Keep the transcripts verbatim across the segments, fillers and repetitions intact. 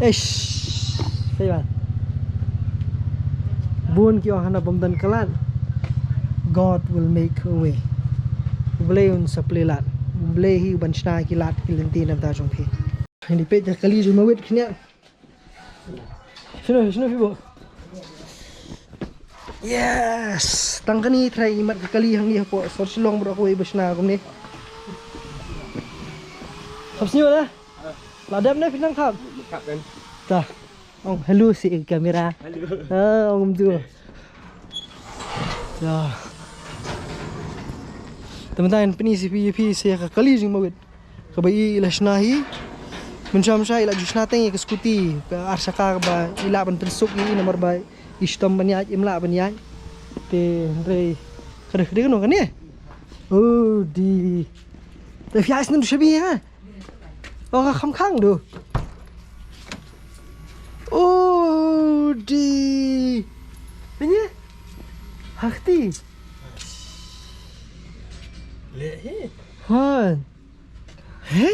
Eish, seiwa. Bun ki ong hana bym don ka lad, God will make a way. U Blei un sa plie lad. U Blei hi u ban shna ki lad ki lynti na bynta jong phi. Ngi peit da ka kali jong i Mawit khyndiat. Shano, shano phi buh? Yes. Tang kane i trai i mat ka kali hangne hapoh sor Shillong baroh kawei ba shna kumne. Khap sniew da? La dep ne phi nang khap? Khap kan. Ta. Ong hello sha ka camera. Hello. Ah, ong kumtu. Ta. Te mynta ngan pyni sha phi, phi sha ka kali jong i Mawit. Kaba i la shna hi. Mynshuwa mynshuwa i la ju shna teng ïa ka scooty ka ar shaka kaba i lah ban pynsuk ïa i namar ba i shitom ban ïaid, im lah ban ïaid. Te hynrei ka dei, ka dei kano kane? Oh di. Te phi ïaid snem tu shabi ha. Oh, ka kham khang tu. Oh di. Ini. Hakti. Leh hi. Ha. He?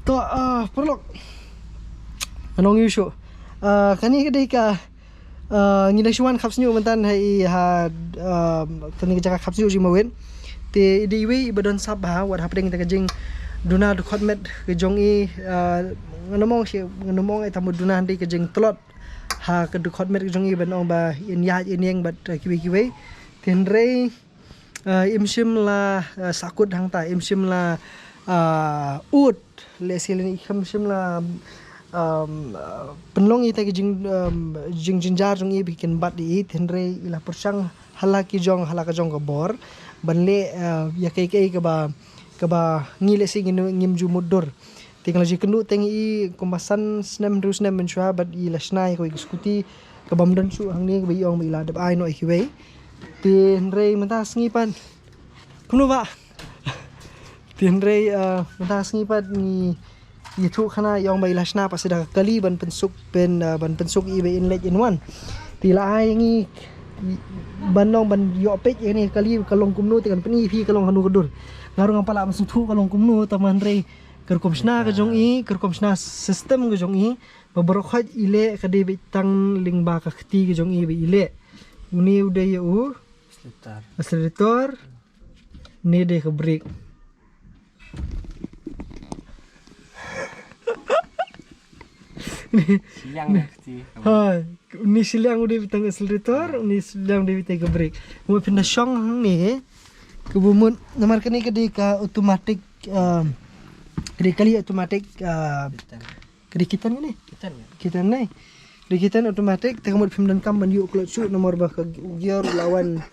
To, ah, paralok. Ngan ong ïa u shuh. Ah, kane ka dei ka, ah, ngi dang shu wan khap sniew mynta ha i ha, ah, kane ka jaka khap sniew jong i Mawit. Te i dei iwei i ba don sap bha wat hapdeng ïa ka jingduna dkhot met ka jong i, ah, ngan ym ong shi, ngan ym ong ïa ta mut duna, hynrei ka jingtlot ha ka dkhot met ka jong i ban ong ba in ïaid in ïeng bad, ah, kiwei kiwei. Te hynrei Ah, im shym la, ah, sahkut hangta, im shym la, ah, ud, lehse lane im shym la, um, ah, pynlong ïa ita ki jing, um, jingjynjar jong i ba kin bat ïa i, hynrei i la pyrshang ha la ki jong, ha la ka jong ka bor ban leh, ah, ïa kaei kaei kaba, kaba ngi lehse ngin, ngim ju mutdur. Te nga la ju kynduh teng ïa i kumba san snem hynriew snem mynshuwa bad i la shna ïa kawei ka scooty kaba ym don shuh hangne kaba i ong ba i la dep ai noh ïa kiwei. Te hynrei mynta sngi pat. Kumno bah? Te hynrei, ah, mynta sngi pat ngi ïathuh khana i ong ba i la shna pat sa da ka kali ban pynsuk pyn, ah, ban pynsuk ïa i ba in leit in wan. Te i la ai ngi ban long ban ïoh peit ïa kane ka kali ka long kumno te kan pyni ïa phi ka long hano ka dur. Nga ruh ngam pat lah ban sngewthuh ka long kumno tangba hynrei ka rukom shna ka jong i, ka rukom shna system ka jong i, ba baroh khoit i leh ka dei beit tang lyngba ka kti ka jong i ba i leh. Une u dei ïa u accelerator. Accelerator. Ne dei ka brake. Shiliang ne kti. Ha, une shiliang u dei beit tang accelerator, une shiliang u dei beit tang ka brake. Mo phin da shong hangne. Ka bumut namar kane ka dei ka automatic, um, ka dei kali automatic, uh, ka dei kitan ne? Kitan ne? Kitan ne? Ka dei kitan automatic, te ka mut phim donkam ban ïuh clutch shuh namar ba ka gear u la wan,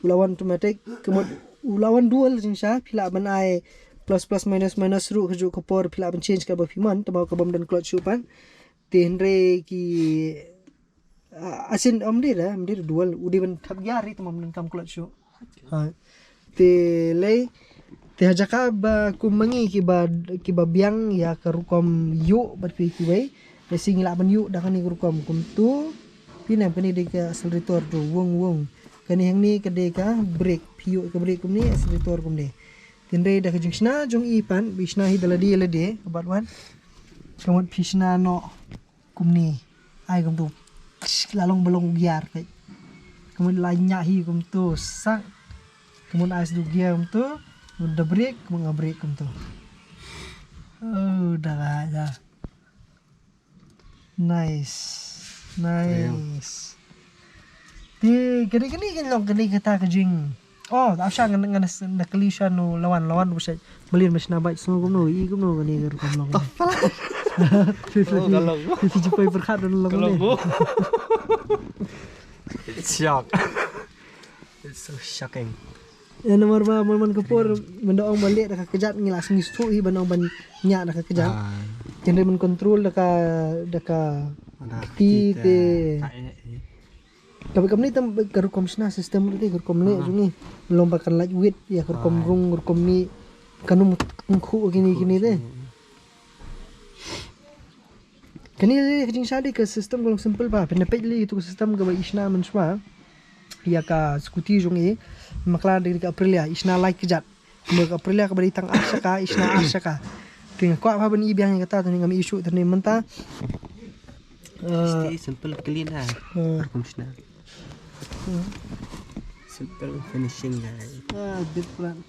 u la wan automatic, ka mut u la wan dual jingshisha, phi lah ban ai plus plus minus minus ruh ka juh ka por phi lah ban change kaba phi mon, tangba ka bym don clutch shuh pat. Te hynrei ki Ah, asin, ym dei da, ym dei da dual, u dei ban thap gear ri te ym donkam clutch shuh. Ha. Te lei, te ha jaka ba kum ma ngi kiba, kiba biang ïa ka rukom ïuh bad phi kiwei. Lei shi ngi lah ban ïuh da kane ka rukom kumtu. Phi nem kane dei ka accelerator tu, wung wung. Kane hangne ka dei ka brake, phi ïuh ka brake kumne, accelerator kumne. Te hynrei da ka jingshna jong i pat, ba i shna hi da lade lade, ka bad wan. Ka mut phi shna noh. Kumne. Ai kumtu. La long ba long u gear peit. Kumne la ñiah hi kumtu sak. Kumne ai sdang u gear kumtu. Kumne da brake, kumne nga brake kumtu. Oh, da ga ja. Nice. Nice. Te kane kane kan long kane kata ka jing. Oh, da sha ngan ngan na kali sha no lawan lawan bu sha. Balin mas na bai sngo kumno i kumno kane ka rukom long. Tough pala. Fifty fifty. Fifty fifty pyrkhat don long. It's shock. It's so shocking. Ya namar ba man man ka por man da ong ba leh da ka kjat ngi la sngi sthu hi ban ong ban ñiah da ka kjat. Kynre man control da ka da ka kti te. Tapi kamni tam ka rukom shna system te ka rukom leh jong ngi. Long ba kan lait wit ya ka rukom rung rukom ni kanum kungkhu kini kini te. Kani le ka jingshadi ka system ka long simple ba pynpeit le itu ka system ka ba i shna mynshuwa. Ya ka scooty jong i makla de ka Aprilia i shna lai kjat. Mo ka Aprilia ka ba i tang ar shaka i shna ar shaka. Te nga kwah ba ban i biang ïa kata, te ngam i shuh te mynta. Stay simple, clean ha. Rukom shna. Simple finishing ha. Ah, bit plan.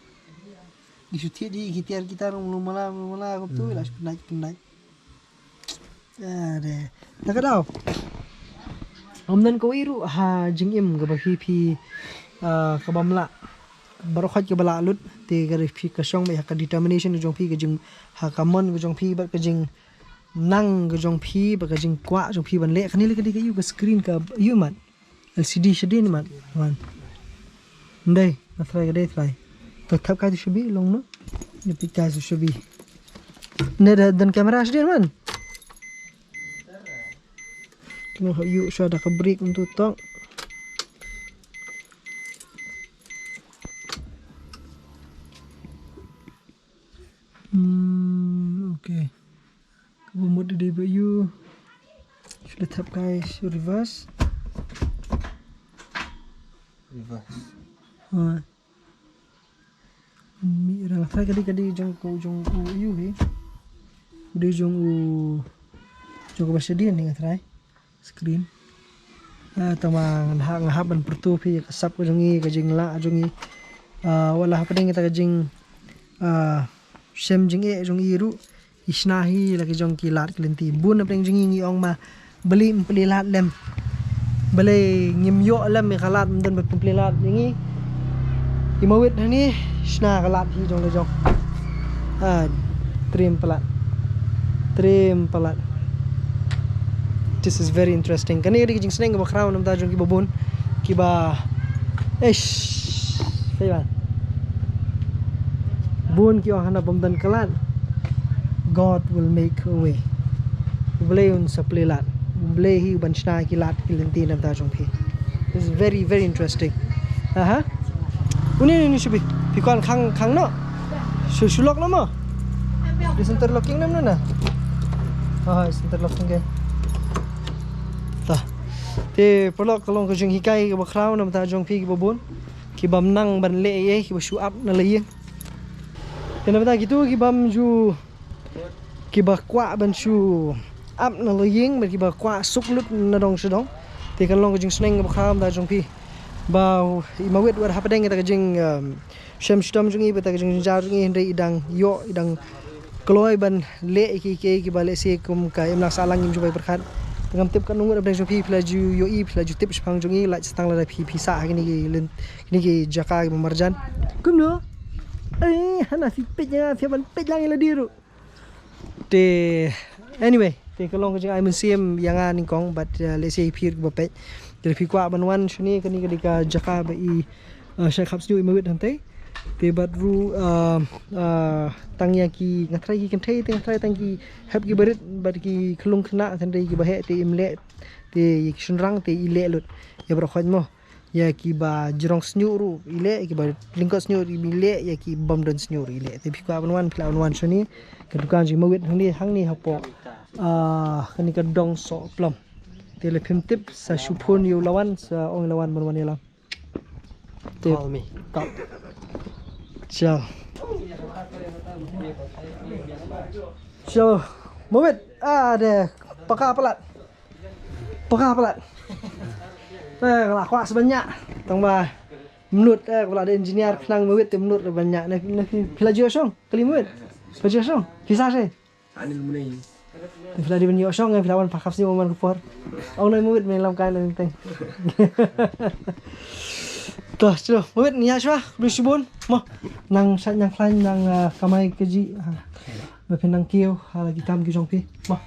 Di shu thied di ki tiar kita rong lu mala, lu mala, ko tu la shu pynai, pynai. Are. Na ka daw. Ym don kawei ruh ha jingim kaba phi phi, ah, kaba ym lah. Baroh khoit kaba lah lut te ka phi ka shong ba ha ka determination jong phi, ka jing ha ka mon ka jong phi bad ka jingnang ka jong phi bad ka jingkwah jong phi ban leh. Kane le ka dei ka ïu ka screen ka ïu mat. L C D shadien mat. Wan. Ndai, na try ka dei try. To thap kai tu shabi long no. Ni pi kai tu shabi. Ne da dan kamera shadien man. Kino ha ïu sha da ka break untuk tong. Hmm, okay. Kaba mut dei ba ïu. Shu da thap kai shu reverse. Reverse. Ha. Mi rang try ka dei ka dei jong ko jong u ïu hi. Dei jong u jong kaba shadien ni nga try. Screen. Ah, tama nga hap, nga hap ban pyrto phi ka sap ka jong i, ka jinglah jong i. Ah, wat la hapdeng ita ka jing, ah, shem jingeh jong i ruh. I shna hi la ki jong ki lad ki lynti. Bun hapdeng jong i ngi ong ma balei ym plie lad lem. Balei ngim ïoh lem ïa ka lad, ym don ba pynplie lad ïa ngi. I Mawit hangne shna ka lad hi jong la jong. Ah, trim palat. Trim palat. This is very interesting. Kane ka dei ka jingsneng kaba khraw namar jong kiba bun. Kiba, eish, kai ba. Bun ki ong hana bym don ka lad. God will make a way. U Blei un sa plie lad. U Blei hi u ban shna ki lad ki lynti namar jong phi. This is very, very interesting. Aha. Uni, uni shubi. Phi kwah khang, khang noh. Shu, shu lock noh mo. Di center locking nam na. Ah, center locking ke. Ta. Te paralok, ka long ka jinghikai kaba khraw namar jong phi kiba bun. Ki bym nang ban leh ei ei, kiba shu ap na la ïing. Te namar kitu ki bym ju, kiba kwah ban shu ap na la ïing, bad kiba kwah suk lut na dong sha dong. Te kan long ka jingsneng kaba khraw namar jong phi. Ba i Mawit wat hapdeng ita ka jing, um, shem shitom jong i, bad ita ka jingjynjar jong i, hynrei i dang ïoh, i dang kloi ban leh ïa ki, ki, kiba lehse kum ka imlang sahlang ngim ju bai pyrkhat. Te ngam tip katno ngut hapdeng jong phi, phi la ju ïohi, phi la ju tip shaphang jong i, lait sa tang lada phi, phi sah ha kine ki lyn, kine ki jaka kiba marjan. Kumno? Eh, hana phi peit ïa nga, phi ban peit lang ïa lade ruh. Te, anyway, te ka long ka jingai mynsiem ïa nga nyngkong, bad, uh, lehse ïa phi ruh kiba peit. Te lada phi kwah ban wan shane, kane ka dei ka jaka ba i, uh, shait khapsniew i Mawit hangtei. Te bad ruh, uh, uh, tang ïa ki, nga tharai ki kynthei, te nga tharai tang ki hep kiba rit, bad ki khyllung khynnah, tang ïa kiba heh te im leh, te ïa ki shynrang te i leh lut. Ïa baroh khoit mo. Ïa kiba jrong snieh ruh i leh, ïa kiba lyngkot snieh ruh i leh, ïa ki bym don snieh ruh i leh. Te phi kwah ban wan, phi lah ban wan shane. Ka dukan jong i Mawit hangne, hangne hapoh, ah, kane ka dong Sohplom. Te lada phim tip sa shu phone ïa u Lawan, sa ong ïa u Lawan ban wan ïalam. Te call me. Call. Chalo. Chalo. Mawit. Ah, de. Paka palat. Paka palat. Eh, nga la kwah sa ban ñiah. Tang ba mut, eh, ka la dei engineer khnang Mawit te mut ban ñiah. Na, na phi, phi la ju shong, kali Mawit. Phi la ju shong. Phi sa se. Ani lu mene. Phi la dei ban ïoh shong, eh, phi la wan pa khap snieh man ka por. Ong na Mawit me lam kai na teng. To, chalo, Mawit ñiah shuwa, khublei shibun. Mo, nang sait nang khlaiñ nang, ah, kamai kajih. Ah, ba phin nang kiew, ha la ki kam ki jong phi. Mo.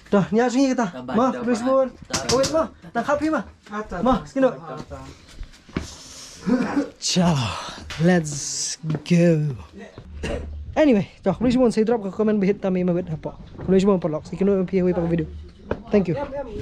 Dah, ñiah sngi kata. Mo, khublei shibun. Kawit mo, tang khap hi mo. Mo, skin up. Chalo, let's go. Anyway, to, khublei shibun, sa drop ka comment ba hit tam i Mawit hapoh. Khublei shibun paralok, sa ïakynduh ïa phi ha kawei pat ka video. Thank you.